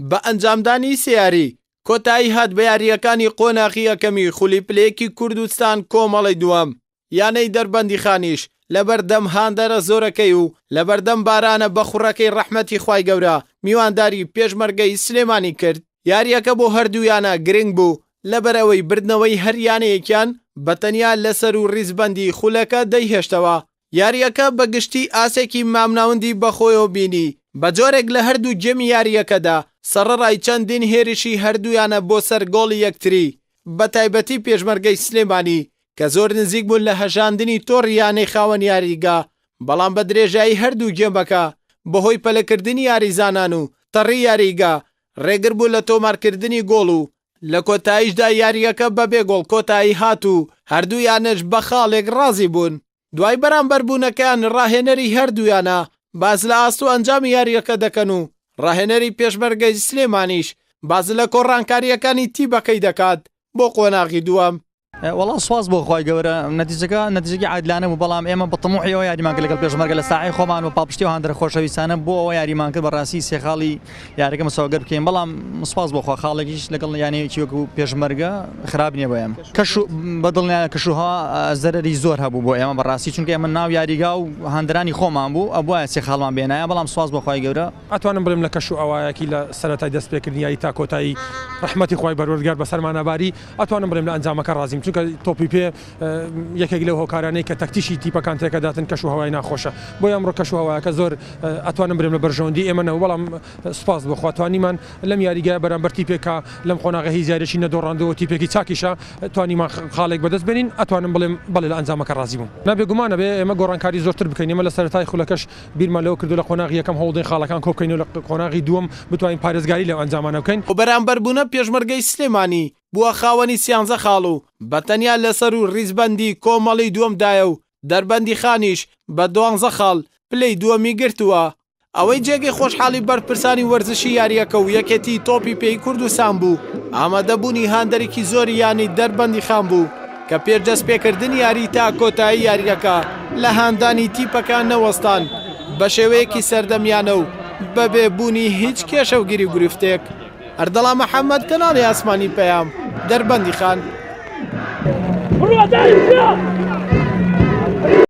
بە ئەنجامدانی سێ یاری کۆتایی هات بە یارییەکانی قۆناغی یەکەمی خولی پلەیەکی کوردستان کۆمەڵەی دووەم، یانەی دەربەندیخانیش لەبەردەم هاندەرە زۆرەکەی و لەبەردەم بارانە بەخوڕەکەی ڕەحمەتی خوای گەورە میوانداری پێشمەرگەی سلێمانی کرد. یارییەکە بۆ هەردوو یانە گرنگ بوو لەبەرئەوەی بردنەوەی هەر یانەیەکیان بەتەنیا لەسەروو ڕیزبەندی خولەکە دەیهێشتەوە. یارییەکە بە گشتی ئاستێکی مامناوەندی بەخۆیەوە بینی، بە جۆرێک لە هەردوو گێمی یارییەکەدا سەڕەڕای چەندین هێرشی هەردوویانە بۆ سەر گۆڵی یەکتری، بە تایبەتی پێشمەرگەی سلێمانی کە زۆر نزیک بوون لە هەژاندنی تۆڕی یانەی خاوەن یاریگا، بەڵام بە درێژایی هەردوو گێمەکە بەهۆی پەلەکردنی یاریزانان و تەڕی یاریگا ڕێگر بوو لە تۆمارکردنی گۆڵ و لە کۆتاییشدا یارییەکە بەبێ گۆڵ کۆتایی هات و هەردوو یانەش بە خاڵێک ڕازی بوون. دوای بەرامبەربوونەکەیان ڕاهێنەری هەردوو یانە باس لە ئاست و ئەنجامی یارییەکە دەکەن و ڕاهێنەری پێشمەرگەی سلێمانیش باس لە کۆڕانکارییەکانی تیپەکەی دەکات بۆ قۆناغی دووەم. وەڵا سوپاس بۆ خوای گەورە نەتیجەکە نەتیجەکی عادلانە بوو بەڵام ئێمە بە تموحی ئەوە یاریمان کرد لەگەڵ پێشمەرگە لە ساحەی خۆمان و پاڵپشتی ئەو هاندەرە خۆشەویستانە بۆ ئەوە یاریمان کرد بەڕاستی سێ خاڵی یاریەکە مسۆگەر بکەین بەڵام سوپاس بۆ خوا خاڵێکیش لەگەڵ یانەیەکی وەکو پێشمەرگە خراپ نییە بۆ ئێمە کەش بە دڵنیایە کەش و هەوا زەرەری زۆر هەبوو بۆ ئێمە بەڕاستی چونکە ئێمە ناو یاریگا و هاندەرانی خۆمان بوو ئەبوایە سێ خاڵمان بێنایە بەڵام سوپاس بۆ خوای گەورە. ئەتوانم بڵێم لە کەش و ئەوایەکی لە سەرەتای دەست پێکردنی یاری تا کۆتایی ڕەحمەتی خوای پەروەردگار بەسەرمانا باری ئەتوانم بڵێم لە ئەنجامەکە ڕازیم چونکە تۆپی پێ یەکێک لەو هۆکارانەی کە تەکتیشی تیپەکان تێکەداتن کەش و هەوای ناخۆشە بۆیە ئەمڕۆ کەش و هەوایەکە زۆر ئەتوانم بڵێم لە بەرژەوەندی ئێمە نەبوو بەڵام سوپاس بۆ خوا توانیمان لەم یاریگایە بەرامبەر تیپێک کە لەم قۆناغە هیچ یاریەکی نەدۆڕاندووە و تیپێکی چاکیشە توانیمان خاڵێک بەدەست بێنین ئەتوانم بڵێم بەڵێ لە ئەنجامەکە ڕازی بووم. نا بێگومان ئەبێ ئێمە گۆڕانکاری زۆرتر بکەین ئێمە لە سەرەتای خولەکەش بیرمان لەوە کردووە لە قۆناغی یەکەم هەوڵدەین خاڵەکان کۆبکەین و لە قۆناغی دووەم بتوانین پارێزگاری لەو ئەنجامانە بکەین. بۆ بەرامبەربوونە پێشمەرگەی سلێمانی بووە خاوەنی سیانزە خاڵ و بە تەنیا لەسەروو ریزبەندی کۆمەڵی دووەمدایە و دەربەندیخانیش بە دوانزە خاڵ پلەی دووەمی گرتووە. ئەوەی جێگەی خۆشحاڵی بەرپرسانی وەرزشی یارییەکە و یەکێتیی تۆپی پێی کوردستان بوو، ئامادەبوونی هاندەرێکی زۆری یانەی دەربەندیخان بوو کە پێش دەستپێکردنی یاری تا کۆتایی یارییەکە لە هاندانی تیپەکە نەوەستان بەشێوەیەکی سەردەمیانە و بەبێ بوونی هیچ کێشە و گیروگرفتێک. ئەردەڵان محەمەد، کەناڵی ئاسمانی پەیام، دەربەندیخان.